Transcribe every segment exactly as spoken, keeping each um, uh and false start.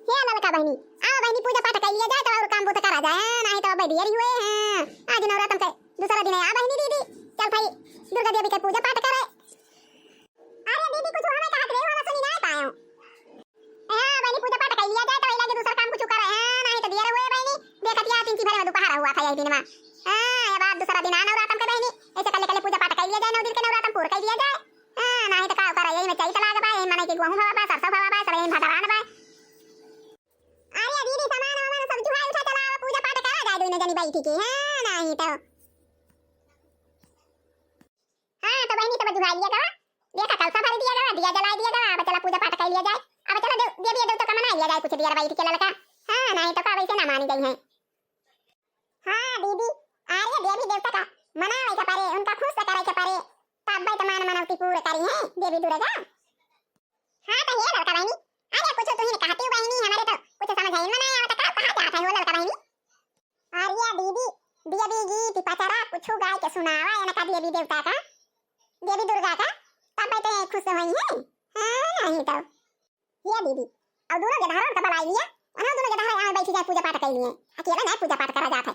हे ललका बहिनी, आवा बहिनी, पूजा पाठ कइ लिया जाए, तउ अउर काम बूता करा जाए, हाँ, नाहीं तउ अब देरी हुए, हाँ। आज नवरातन के दूसरा दिन है, आ बहिनी दीदी, चल भाई, दुर्गा देवी के पूजा पाठ करे। अरे दीदी, कुछ हमें कहत रहे, हम सुनी नाहीं पायो। हाँ बहिनी, पूजा पाठ कइ लिया जाए, तउ एला के दूसरा काम कुछ करे, हाँ, नाहीं तउ देर हुए बहिनी, देखत या तिनकी भर में दुपहर हुआ था यही दिन में। हाँ, ये बात दूसरा दिन आ नवरातन के बहिनी, ऐसे कल्ले कल्ले पूजा पाठ कइ लिया जाए, नौ दिन के नवरातन पूर कइ लिया जाए। हाँ, नाहीं तउ का करे, यही में चैत लाग बा, यही मनई के गोहूँ भवा बा, सरसों भवा बा, सब यही भदरान बा। अरे दीदी, सामान वामान सब जुहाई उठा, चला आवा, पूजा पाठ करा जाए, दुइनो जनी बैठी के। हाँ, नाहीं तउ। हाँ, तउ बहिनी, तब जुहाई लिया गवा, देखा, कलसा भर दिया गवा, दिया जलाइ दिया गवा, अब चला पूजा पाठ कइ लिया जाए, अब चला देव-, देवी देवता का मनाइ लिया जाए, कुछ देर बैठ के ललका। हाँ, नाहीं तउ का वैसे ना मानी गई हैं। हाँ दीदी, अरे देवी देवता का मनावे के परे, उनका खुश करे के परे, तब तो मान मनौती पूर करी हैं देवी दुर्गा। हाँ तो हे ललका बहिनी, अरे कुछ तुहिन कहती बहिनी, हमरे तो कुछ समझ ही में नाहीं आवत, का कहा चाहत है हो ललका बहिनी? अरे दीदी, देवी गीत पचरा कुछ गाय के सुनावा इनका देवी देवता का, देवी दुर्गा का, तब तो खुश होई हैं। हाँ, नाहीं तो। हे दीदी, अब दुनो गेदहरन का बुलाइ लिया, अना दुनो गेदहर यहाँ बैठी जाए, पूजा पाठ कइ लिए। अकेला नाहीं पूजा पाठ करा जात है।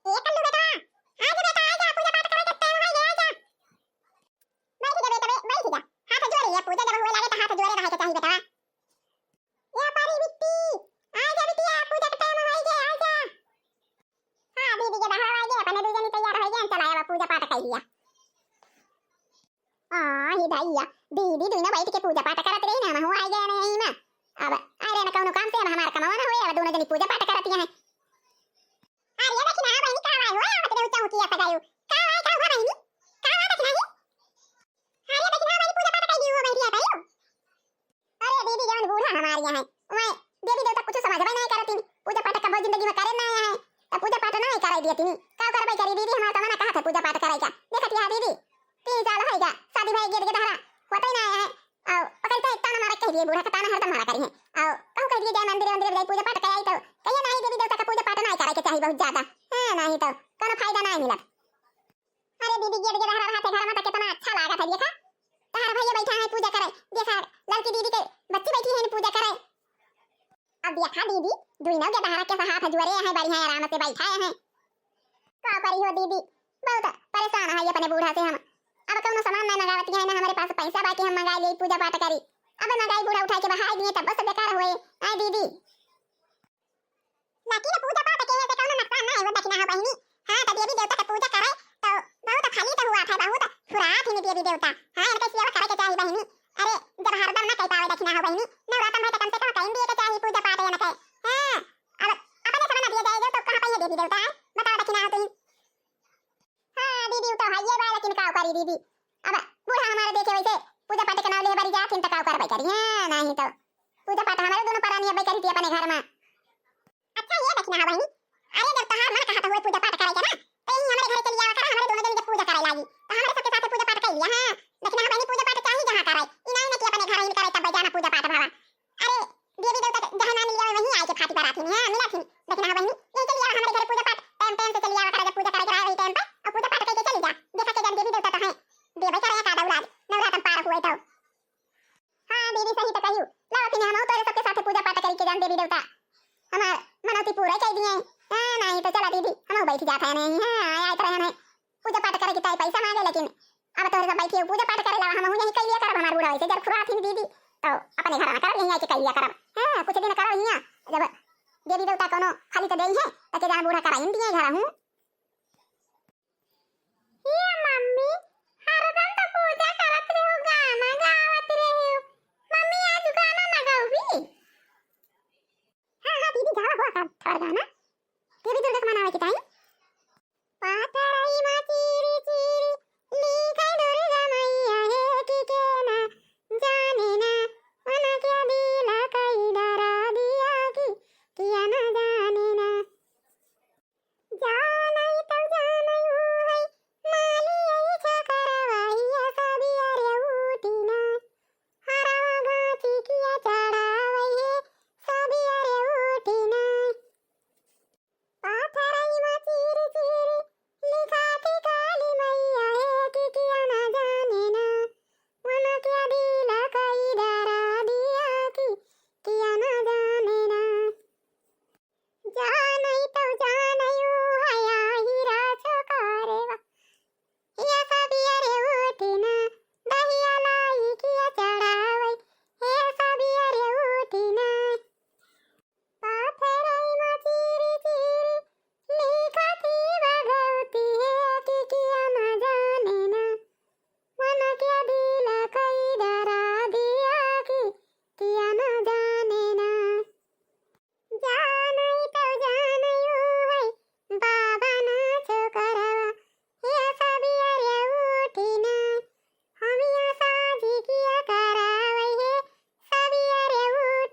ए कल्लू बेटा, आ जा बेटा, आ जा, पूजा पाठ करे के टाइम हो गया, आ जा। बैठ जा बेटा, बै-, बैठ जा। हाथ जोड़ लिया, पूजा जब हुए लागे तो हाथ जोड़े रहे के चाहिए बेटा। ए परी बिट्टी, आ जा बिटिया, पूजा के टाइम हो गया, आ जा। हाँ दीदी, गेदहर आ गए, अपने दू जनी तैयार हो गए, चला आवा पूजा पाठ कइ लिया। आ, हे भैया, दीदी दुइनो बैठ के पूजा पाठ करत रही ना, हमहू आइ गए नहीं में। अब अरे न कौनो काम से अब हमार कमवा न होए, अब दुनो जनी पूजा पाठ करत हैं। अरे दक्षिणा बहिनी, का भाई हो, आवत रहे चौकिया पे गयो। का भाई, का हुआ बहिनी? का हुआ दक्षिणा ही? अरे दक्षिणा बहिनी, पूजा पाठ कइ ली हो बहिनी, आ गयो। अरे दीदी, जवन बूढ़ा हमार यहाँ है, वह देवी देवता कुछ समझबे नहीं करती, पूजा पाठ कबो जिंदगी में करे नहीं है, तो पूजा पाठ नहीं करे दिए तीनी। का करबे करी दीदी, हमार तो मना कहत है पूजा पाठ करे का। देखत यहाँ दीदी, तीन साल होइगा शादी भई, गेट गेदहरा होते ही नहीं है। और ओकर तो ताना मारा कह दिए, बूढ़ा का ताना हरदम मारा करी है। और कहूँ कह दिए जाए मंदिर, मंदिर जाए पूजा पाठ करे आई तो कहिए नहीं, देवी देवता का पूजा पाठ नहीं करे के चाहिए बहुत ज्यादा। हाँ, नहीं तो कोनो फायदा नहीं मिलत। अरे दीदी, गेट गेदहरा रहत है घर में तो कितना अच्छा लागत है। देखा, तहार भैया बैठा है पूजा करे, देखा, लड़की दीदी के बच्ची बैठी है पूजा करे। अब देखा दीदी, दुइनो गेदहरा के हाथ जुअरे हैं, बढ़िया आराम से बैठा है। का करी हो दीदी, बहुत परेशान है अपने बूढ़ा से हम। अब कौनो सामान नहीं मंगावती है ना, हमारे पास पैसा बाकी हम मंगा ले पूजा पाठ करी। अब मंगाई बूढ़ा उठा के बहाई दिए, तब बस बेकार हुए। आए दीदी, लेकिन पूजा पाठ के से कौनो नुकसान नहीं हो दक्षिणा हो बहिनी। हाँ, तो देवी देवता के पूजा करे तो बहुत फलित हुआ था, बहुत फुरात ही देवी देवता। हाँ, इनके सेवा करे के चाहिए बहिनी। अरे, जब हरदम ना कह पावे दक्षिणा हो बहिनी, नवरात्र में तो कम से कम कहीं दिए के चाहिए पूजा पाठ इनके। हाँ, अब अपने समय ना दिए जाएगा तो कहाँ पाइए देवी देवता है? बताओ दक्षिणा हो तुम। हाँ दीदी, उ तो हइये बा, लेकिन का करी दीदी, अब बूढ़ा हमारे देखे वैसे पूजा पाठ के नाम ले बरी जात हिन, त का करबे करी, हाँ, नहीं तो पूजा पाठ हमारे दुनो परानी अबे करी थी अपने घर में। अच्छा ये दक्षिणा बहिनी, अरे जब तोहार मन कहत हुए पूजा पाठ करे के ना, तो यही हमारे घर चली आवा करा, हमारे दुनो जन के पूजा करे लागी, तो हमारे सबके साथ पूजा पाठ कर लिया, हाँ, दक्षिणा बहिनी पूजा पाठ चाही जहाँ करे, ई नहीं ना कि अपने घर ही करे तब जाना पूजा पाठ भवा। अरे, देवी देवता के जहाँ ना मिल जावे, वहीं आए के फाटी पर आथिन। हाँ, मिला थिन। लेकिन हाँ बहिनी, यही चली आवा हमारे घर पूजा पाठ। टाइम टाइम से चली आवा करा, जब पूजा करे के रहे, वही टाइम पर। और पूजा पाठ करके चली जा। देखा के जान देवी देवता तो हैं। देवे करे का दौलाद। नवरातन पार हुए तो। हाँ दीदी, सही तो कहियो। लावा फिर हम तोरे सबके साथ पूजा पाठ करी के जान देवी देवता हमार मनौती पूरा कर दिए। हाँ, नहीं तो चला दीदी, हम बैठ जाते हैं। नहीं, हाँ, आए तो रहे हैं। पूजा पाठ करे के चाहे पैसा मांगे, लेकिन अब तोहरे सब बैठिए पूजा पाठ करे ला, हम यही कैलिया करब, हमार बूढ़ा वैसे जर खुरात ही दीदी, तो अपने घर में करब, यही आके कैलिया करब। हाँ, कुछ दिन करब हियाँ, जब देवी देवता कोनो खाली तो देई है, तो के जान बूढ़ा कराइन दिए घर हूँ। ये मम्मी, हरदम तो पूजा करत रहो, गाना गावत रहो। मम्मी, आज गाना ना गाउबी? हाँ, हाँ, दीदी, गावा हो का थोड़ा गाना। देवी दुर्गा के मनावे के टाइम। पाथरई मा चीरी चीरी, लिखे दुर्गा मैया हे कि के ना, जाने ना, मन के दिल कई डरा दिया कि, किया ना जाने ना। जानै तौ जानै ऊ है, माली ऐ छकरवैया सबियरे उठिना। हरवा गाछी किया चढ़ावै है, सबियरे उठिना।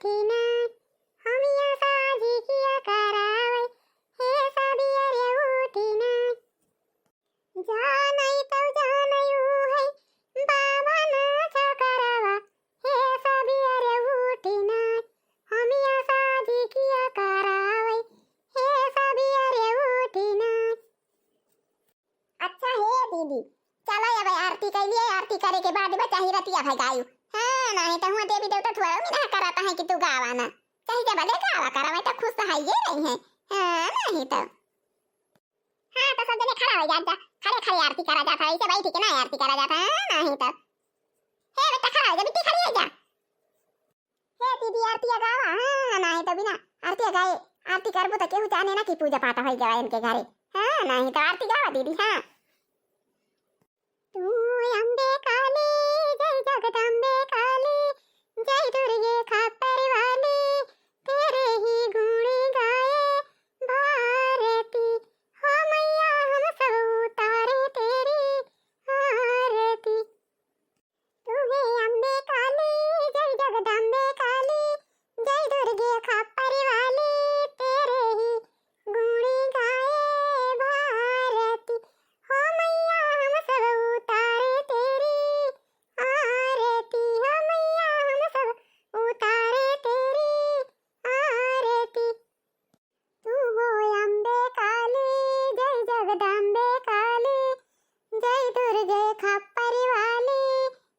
उठिना, हमिया साझी किया करावै, हे सबेरे उठिना। जानई तौ जानई उहै बाभन छोकरवा, हे सबेरे उठिना, हमिया साझी किया करावै, हे सबेरे उठिना। अच्छा हे दीदी, चलो अब आरती कइ लिए, आरती करे के बाद बचा ही रतिया भगायु। हाँ, नाहीं तो हुआ देवी देवता थोड़ा मिना करत हैं कि तू गावा ना। चाहे जब ले गावा करा, मैं तो खुश तो है ये रही है। हाँ, नाहीं तो। हाँ, तो सब जने खड़ा हो जात जा। खड़े खड़े आरती करा जात है, ऐसे बैठ के ना आरती करा जात है, हाँ, नाहीं तो। हे बेटा, खड़ा हो जा, बिट्टी खड़ी हो जा। हे दीदी, आरती गावा, हाँ, नाहीं तो बिना आरती गाए, आरती करबो तो केहू जाने ना कि पूजा पाठ होई गवा इनके घरे। हाँ, नाहीं तो आरती गावा दीदी, हाँ। तू अम्बे काली, जय जगदम्बे काली, जय दुर्गे खप्पर वाली, तेरे ही गुण गाए भारती, हो मैया हम सब उतारे तेरी आरती। तू है अम्बे काली, जय जगदम्बे काली, जय दुर्गे खप्पर वाली, तेरे ही गुण गाए भारती। हो मैया हम सब उतारे तेरी आरती, हो मैया हम सब उतारे तेरी आरती। तू हो अम्बे काली, जय जगदम्बे काली, जय दुर्गे खप्पर वाली,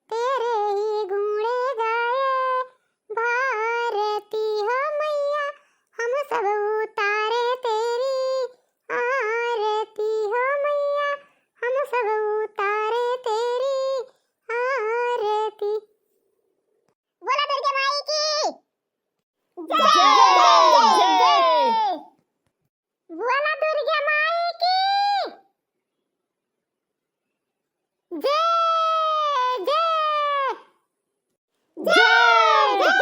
तेरे ही गुण गाए भारती, हो मैया हम सब उतारे तेरी आरती, हो मैया हम सब उतारे तेरी आरती। बोला दुर्गे माई की जय। जय, जय। बोला दुर्गे माई की जय, जय। जय, जय।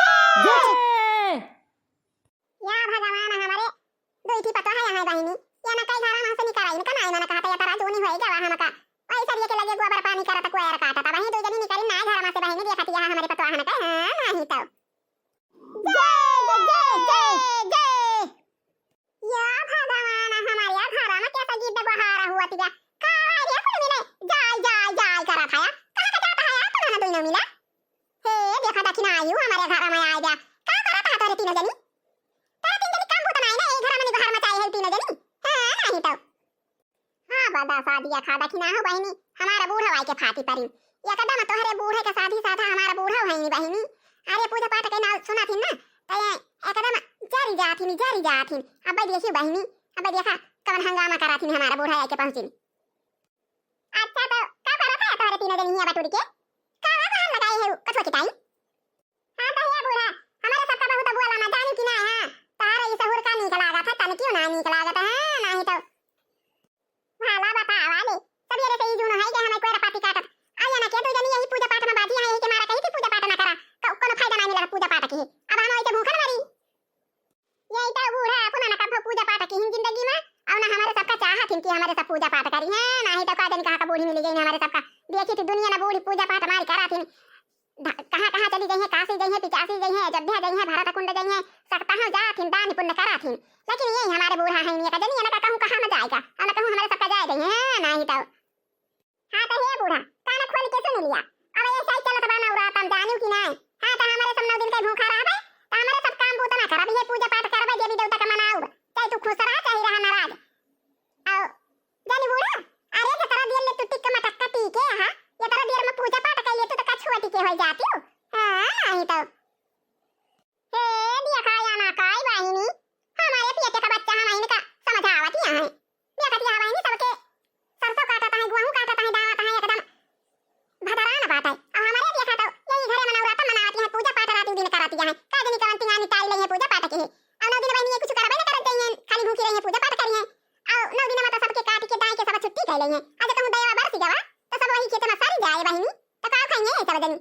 या भगवान हमरे दुई ठी पतोह है यहाँ बहिनी, या ना कई घरा में से निकराई, इनका नाई मन कहता, या तरा जोनी होई गवा हमका। वही सरिये के लगे गोबर पानी करत, कोयर काटत, वही दुई जनी निकरी नाई घरा में से बहिनी, देखत या हमरे पतोह न कहे, हाँ, नाहीं तो। जय, जय, जय, जय, जय। या भगवान, हमारे या घरा में कैसा गीत गोहारा हुआ तिया? का रे कुल मिले जाय, जाय, जाय करा था या? कहाँ का जाता है यार तुम्हारा दोनों मिला? हे, देखा देखी ना आयु हमारे घरा में आय जा। का करा था तोरे तीनों जनी? तोरे तीन जनी काम होता नहीं ना, ये घरा में गोहार मचाए है तीनों जनी। हाँ, नाहीं तो। हाँ, बदा शादी या खादा की ना हो बहिनी, हमारा बूढ़ा वाई के फाटी परी। एकदम तोहरे बूढ़े के साथी साथा हमारा बूढ़ा है नी बहिनी। अरे पूजा पाठ के ना सुना थी ना, तो ये एकदम जरी जा थी, जरी जा थी। अब देखियो बहिनी, अब देखा कौन हंगामा करा थी हमारा बूढ़ा आके पहुँची। अच्छा तो का करा था तोहरे तीनों जनी हिया बटुरी के? का बाहर लगाई है कथवा की टाइम? हाँ, तो हे बूढ़ा, हमारे सबका बहुत बोला ना, जानी कि ना, हाँ, तारे ई सहूर का नीक लागत है, तन क्यों ना नीक लागत है, हाँ, नाहीं तो। भाला बतावा ले, सबेरे से ई जून है के हमें कोई रपाती काटत। आइए ना के दू जनी यही पूजा पाठ में बाजी है, यही के मारा कहीं थी पूजा पाठ ना करा, को-, कोनो फायदा ना मिला पूजा पाठ की। अब हम ऐसे भूखन मरी। यही तो बूढ़ा, अपना ना कभो पूजा पाठ की जिंदगी में, और ना हमारे सबका चाहत हिन कि हमारे सब पूजा पाठ करी, हाँ, नाहीं तो का दिन कहाँ का बूढ़ी मिली गई ना हमारे सबका। देखी थी दुनिया ना बूढ़ी पूजा पाठ मारी करा थी। ध-, कहाँ, कहाँ चली गई हैं, काशी गई हैं, पिचासी गई हैं, अयोध्या गई हैं, भरत कुंड गई हैं, सकता हूँ जात हिन, दान पुण्य करात हिन। लेकिन ये हमारे बूढ़ा हैं, ये का जनी, इनका कहूँ कहाँ में जाएगा, हम कहूँ हमारे सबका जाए गई हैं, हाँ, नाहीं तो। हाँ, तो हे बूढ़ा, कान खोल के सुन लिया, अब ये सही चलत बा नवरातम, जानियो कि नाहीं? हाँ, तो हमारे सब नौ दिन के भूखा रहबे, तो हमारे सब काम बूत ना करब, ये पूजा पाठ करबे, देवी देवता का मनाउब, चाहे तू खुश रहा, चाहे रहा नाराज। आओ, जानी बूढ़ा, अरे जतरा देर ले तू टिक मटक्का टीके, हाँ? जतरा देर में पूजा पाठ कर ले तू तो कछुआ टीके हो जाती हो। हाँ, नाहीं तो। हे, देखा या ना काई बहिनी, हमारे पियते का बच्चा हम इनका समझावत यहाँ है। देखत यहाँ बहिनी सबके सरसों काटत हैं, गेहूं काटत हैं, दावत हैं एकदम। भदरान बात है। और हमारे देखा तो यही घरे में नवरात्र मनावती हैं, पूजा पाठ राती दिन करती हैं। का जनी कवन तिहानी टाल लेंगे पूजा पाठ के। और नौ दिन बहिनी ये कुछ करबे न करत जाइए, खाली भूखी रहिए, पूजा पाठ करिए। और नौ दिन में तो सबके काट के दाई के सब छुट्टी कर लेंगे। आज कहूँ दया बरस गवा, तो सब वही खेत में सर जाए बहिनी। तो का खाइए ये सब जनी?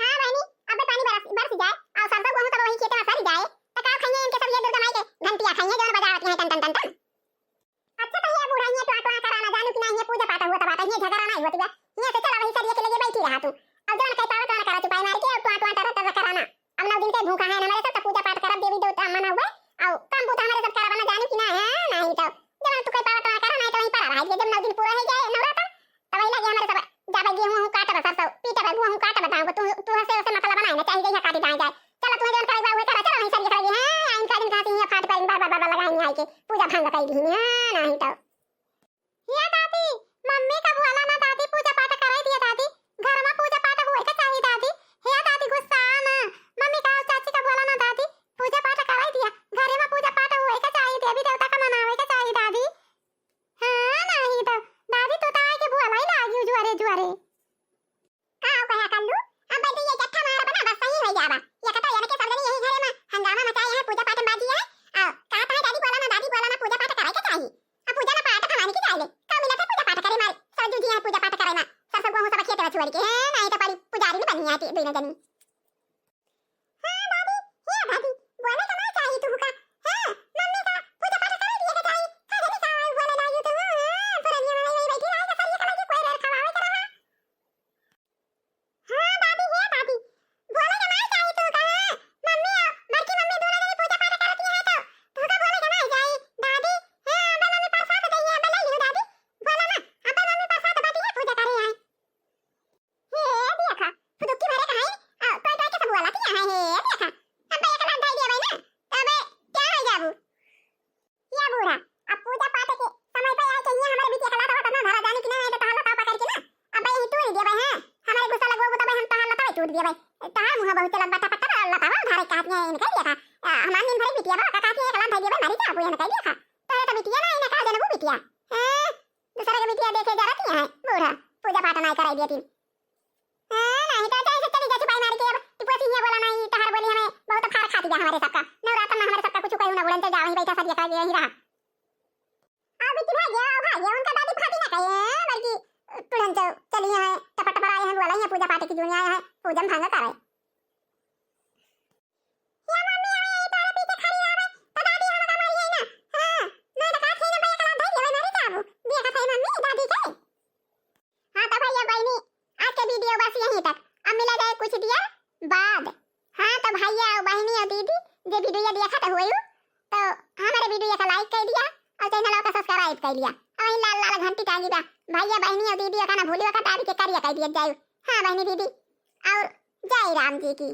हाँ बहिनी, अबे पानी बरस, बरस जाए, और सरसों गेहूं सब वही खेते में सर जाए, तो का खाइए इनके सब ये दुर्गा माई के घंटिया खाइए, जौन बजावत हैं टन टन टन टन। अच्छा तो ये बूढ़ा ये टुआ टुआ करा ना जानू कि ना ये पूजा पाठ हुआ तो बात है, ये झगड़ा ना हुआ तो ये से चला वही सरिये के लगे बैठी रहा तू। अब जौन कह पावे तौन करा, भूखा है ना, हमरे सब तो पूजा पाठ करब, देवी देवता मनावे, अउ काम बूता हमरे सब करब ना, जानी कि ना है, नहीं तो जब तू कोई पावत ना करा, नहीं तो वहीं पर रह जाए, जब नौ दिन पूरा हो जाए नवरात्र, तब वही लगे हमरे सब जाबे गेहूं हूं काटब, सरसों पीटब, गेहूं हूं काटब, धान को तू, तू हंसे उसे मतलब बनाए ना, चाहे जइहा काटी जाए जाए, चलो तू जौन करे बा उहे करा, चलो वहीं सब ये करेगी, हैं, इन खा दिन खाती हैं, फाट पर बार बार बार बार लगाई नहीं आए के, पूजा भंग कर दी, हैं, नहीं तो। हे दादी, मम्मी का बोला ना दादी, पूजा पाठ कराई दिया दादी, घर में पूजा पाठ होए के चाहिए दादी। हे दादी, गुस्सा ना, मम्मी का चाची का बोला ना दादी, पूजा पाठ कराई दिया, घरे में पूजा पाठ होए के चाहिए, देवी देवता का मनावे के चाहिए दादी। हाँ, नहीं तो दादी, तू तो आए के बोला ही लागी जुआरे जुआरे। का हो कहा कल्लू? अब बैठे ये जट्ठा मार बना, बस सही हो जाबा। ये कतो, ये के सब जनी यही घरे में हंगामा मचाए हैं, पूजा पाठ में बाजी है। आ, कहा तो है दादी बोला ना, दादी बोला ना, पूजा पाठ कराए के चाहिए। अब पूजा ना पाठ भवानी की चाहिए। का मिला था पूजा पाठ करे मारे? सरजू जी है पूजा पाठ करे ना। सरसों गेहूं सब खेत में छोड़ के, हैं, नहीं तो पड़ी पुजारी नहीं बनी है दोनों जनी। हाँ दादी, हे दादी, बोले के ना चाहिए तू का। हाँ, मम्मी का पूजा पाठ करे दिए के चाहिए। का जाने का बोले लागी तू, हाँ, पुरनिया में वही बैठी रहे, कसरिया का लगी कोई रेर खवावे के रहा। हाँ दादी, हे दादी, बोले के ना चाहिए तू का। मम्मी और बड़की मम्मी दोनों जनी पूजा पाठ करती है तो तू का बोले के ना चाहिए। दादी, हाँ, अबे मम्मी प्रसाद दे है, अबे ले लियो दादी। बोला ना, अबे मम्मी प्रसाद बाटी है, पूजा करे आए। हे देखा, फुदुक्की भरे कहाई, आ, टोय टोय के सब बोला किया है, हे देखा। अबे एक लात धाई दिया भाई ना, अबे क्या हो जाबू? या बूढ़ा, अब पूजा पाठ के समय पे आए के हियां हमारे बिटिया का लात आवत ना धरा जाने की ना, आए तो तहार लतावा पकड़ के ना। अब यही तूर दिया भाई, हैं? हमारे गुस्सा लगवा तो भाई हम तहार लतावा तूर दिया भाई। तहार मुंह बहुत चलत बाटा पट्टा लतावा धारे कहत है इनके देखा। आ, हमार नींद भरी बिटिया बा, का कहत है एक लात धाई दिया भाई, मारी का बुआ इनके देखा। तोरे तो बिटिया ना, इन्हें का जनबू बिटिया। हैं? दूसरे के बिटिया देखे जरती है, बूढ़ा, पूजा पाठ नहीं कराई दिया तीन। हाँ, नहीं तो ऐसे चली जा छुपाई मार के। अब टिपुआ सिंह बोला नहीं, तहार बोली हमें बहुत फार खाती जा हमारे सबका। नवरात्र में हमारे सबका कुछ कोई ना बोलन, चल जा वहीं बैठा सब ये कर यहीं रहा। अब बिट्टी भाग गया, भाग गया, उनका दादी भाभी ना कहे, बल्कि तुरंत चली है, टपा टपा आए हैं, बोला है पूजा पाठ की दुनिया है, पूजन भंग करे। या मम्मी, अबे यही तोरे पीछे खड़ी रहबे, तो दादी हमका मारिहै ना। हाँ, नहीं तो का खेल में एक लात धर लेबे, मरी जाबू। देखत है मम्मी, दादी के। हाँ, तो भैया बहिनी, आज के video बस यहीं तक। अब मिला जाए कुछ देर बाद। हाँ, तो भैया और बहिनी और दीदी, जे video देखत होयू, तो हमारे video का like कर दिया और channel का subscribe कर लिया। और वहीं लाल लाल घंटी टांगी बा। भैया बहिनी और दीदी का ना भूलियो का दाबी के करिया कर दिया जायू। हाँ बहिनी दीदी, और जय राम जी की।